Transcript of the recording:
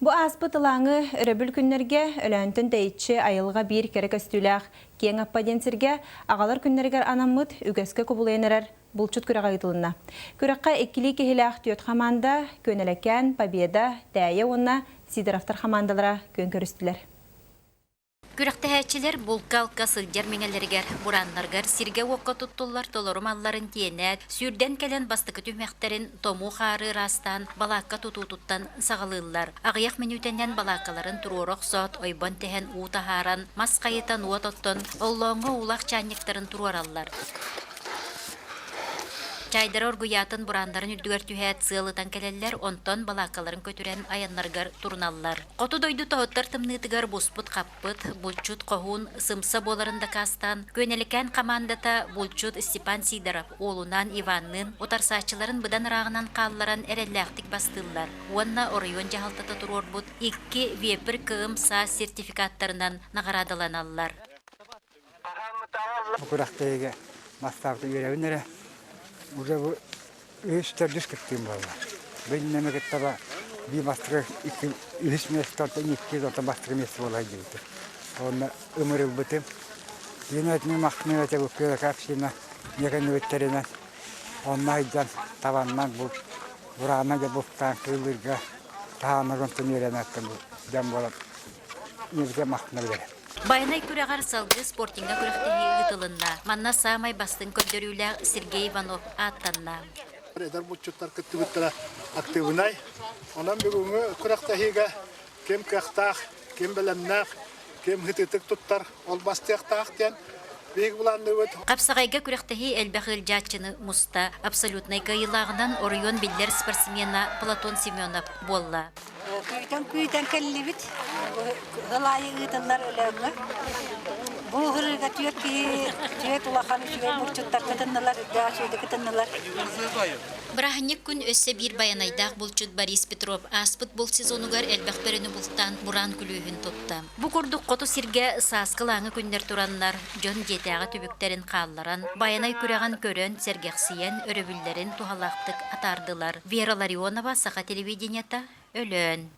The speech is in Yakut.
Бу ааспыт ылааҥы өрөбүл күннэргэ Өлөөнтөн тэйиччи айылҕа биир кэрэ көстүүлээх Киэҥ Аппа диэн сиргэ аҕалар күннэригэр анаммыт үгэскэ кубулуйан эрэр булчут күрэҕэ ыытылынна. Күрэххэ иккилии киһилээх түөрт хамаанда Күөнэлэкээн, Победа, Тээйэ уонна Сидоровтар хамаандалара күөн көрүстүлэр. Күрэхтэһээччилэр булка-алка сылдьар миҥэлэригэр, бурааннарыгар сиргэ-уокка туттуллар толору малларын тиэнээт, сүүрдэн кэлэн бастакы түһүмэхтэрин томуу хаары ыраастаан балаакка тутуутуттан саҕалыыллар. Аҕыйах мүнүүтэнэн балааккаларын туруора охсоот, ойбон тэһэн уу таһааран, мас хайытан уот оттон, оллооҥҥо уулаах чаанньыктарын туруораллар. Чаайдара оргуйаатын бурааннарын үрдүгэр түһээт сыал ытан кэлэллэр, онтон балааккаларын көтүрэн айаннарыгар туруналлар. Хоту дойду тоһуттар тымныытыгар буспут-хаппыт, булчут хоһуун сымса буоларын дакаастаан, Күөнэликээн хамаандата булчут Степан Сидоров уолунаан Иванныын утарсааччыларын быдан ырааҕынан хаалларан эрэллээхтик бастыыллар уонна оройуон дьаһалтата туруорбут икки Вепрь КМ саас сертификаттарынан наҕараадаланаллар. Бу күрэхтэһиигэ бастаабыта үөрэбин эрэ. Уже бу үһүс төрдүс кыттыым буолла. Бу иннинэ кытта ба биир бастакы икки үһүс миэстэ оттон икки оттон бастакы миэстэ буола сылдьыбытым. Уонна ымырылбытым. Дина этини махтанар этэ бу община миэхэ онно сылдьан табаннан бу бураанан дьэ бултаан кыыллыырга таһааннар онтон үөрэнээттэн бу дьон буолан ньиргэ махтана билэрэ. Байанай күрэҕэр салгыы спортиҥҥа күрэхтэһии ыытылынна. Манна саамай бастыҥ көрдөрүүлээх Сергей Иванов ааттанна. Эдэр булчуттар кыттыбыттара актыыбынай. Онон бүгүҥҥү күрэхтэһиигэ ким кыахтаах, ким бэлэмнээх, ким ытытык туттар, ол бастыахтаах диэн биһиги былаанныыбыт. Хапсаҕайга күрэхтэһии элбэх ыалдьааччыны муста. Абсолютнай кыайыылааҕынан оройуон биллэр спортсмена Платон Семенов буолла. Күүтэн-күүтэн кэллибит. Сыл аайы ыытыллар Өлөөҥҥө. Бу ыһырыыга түөрт киһи, түөрт улахан үчүгэй булчуттар кытыннылар, үрдээх үчүгэйдик кытыннылар. Бырааһынньык күн өссө биир байанайдаах булчут Борис Петров ааспыт булт сезонугар элбэх бөрөнү бултаан бураан күлүүһүн тутта. Бу курдук хоту сиргэ сааскы ылааҥы күннэр тураннар, дьон дьиэтээҕи түбүктэрин хаалларан, байанай күрэҕин көрөн, сэргэхсийэн, өрөбүллэрин туһалаахтык атаардылар. Вера Ларионова, Саха телевидениета, Өлөөн.